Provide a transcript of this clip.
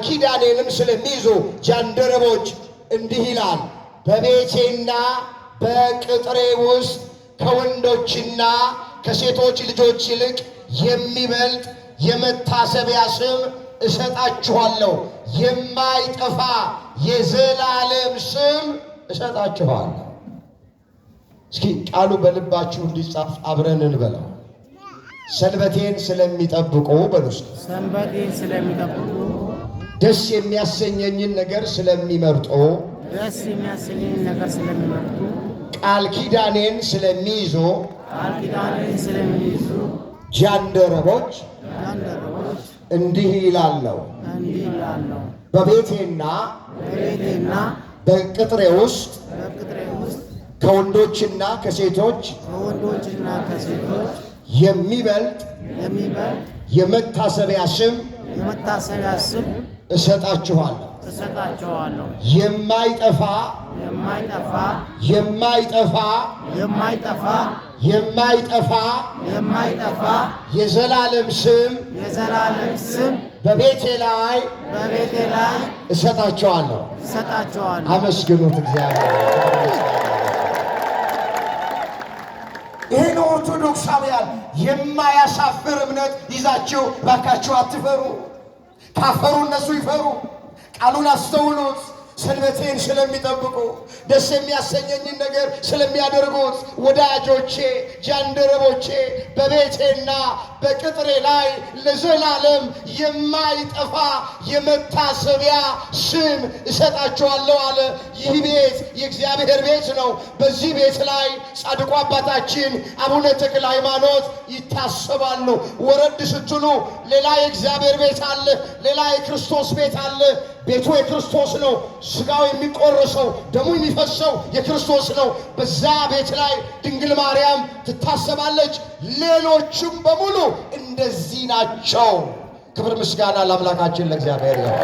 ኪዳኔንም ስለሚይዙ ጃንደረቦች እንዲህ ይላል፣ በቤቴና በቅጥሬ ውስጥ ከወንዶችና ከሴቶች ልጆች ይልቅ የሚበልጥ የመታሰቢያ ስም እሰጣችኋለሁ፣ የማይጠፋ የዘላለም ስም እሰጣችኋለሁ። እስኪ ቃሉ በልባችሁ እንዲጻፍ አብረን እንበለው። ሰንበቴን ስለሚጠብቁ በሉ እስኪ። ሰንበቴን ስለሚጠብቁ፣ ደስ የሚያሰኘኝን ነገር ስለሚመርጡ፣ ደስ የሚያሰኘኝን ነገር ስለሚመርጡ፣ ቃል ኪዳኔን ስለሚይዙ ቃል ኪዳኔን ስለሚይዙ ጃንደረቦች ጃንደረቦች እንዲህ ይላለው፣ እንዲህ ይላለሁ፣ በቤቴና በቤቴና በቅጥሬ ውስጥ በቅጥሬ ውስጥ ከወንዶችና ከሴቶች ከወንዶችና ከሴቶች የሚበልጥ የሚበልጥ የመታሰቢያ ስም የመታሰቢያ ስም እሰጣችኋለሁ። እሰጣቸዋለሁ። የማይጠፋ የማይጠፋ የማይጠፋ የማይጠፋ የማይጠፋ የማይጠፋ የዘላለም ስም የዘላለም ስም በቤቴ ላይ በቤቴ ላይ እሰጣቸዋለሁ። እሰጣቸዋለሁ። አመስግኑት እግዚአብሔር። ይህን ኦርቶዶክሳውያን የማያሳፍር እምነት ይዛችሁ ባካችሁ አትፈሩ። ካፈሩ እነሱ ይፈሩ። ቃሉን አስተውሉት። ሰንበቴን ስለሚጠብቁ፣ ደስ የሚያሰኘኝን ነገር ስለሚያደርጉት ወዳጆቼ፣ ጃንደረቦቼ በቤቴና በቅጥሬ ላይ ለዘላለም የማይጠፋ የመታሰቢያ ስም እሰጣቸዋለሁ አለ። ይህ ቤት የእግዚአብሔር ቤት ነው። በዚህ ቤት ላይ ጻድቁ አባታችን አቡነ ተክለ ሃይማኖት ይታሰባሉ። ወረድ ስትሉ ሌላ የእግዚአብሔር ቤት አለ፣ ሌላ የክርስቶስ ቤት አለ። ቤቱ የክርስቶስ ነው። ስጋው የሚቆረሰው ደሙ የሚፈሰው የክርስቶስ ነው። በዛ ቤት ላይ ድንግል ማርያም ትታሰባለች። ሌሎችም በሙሉ እንደዚህ ናቸው። ክብር ምስጋና ለአምላካችን ለእግዚአብሔር ይሁን።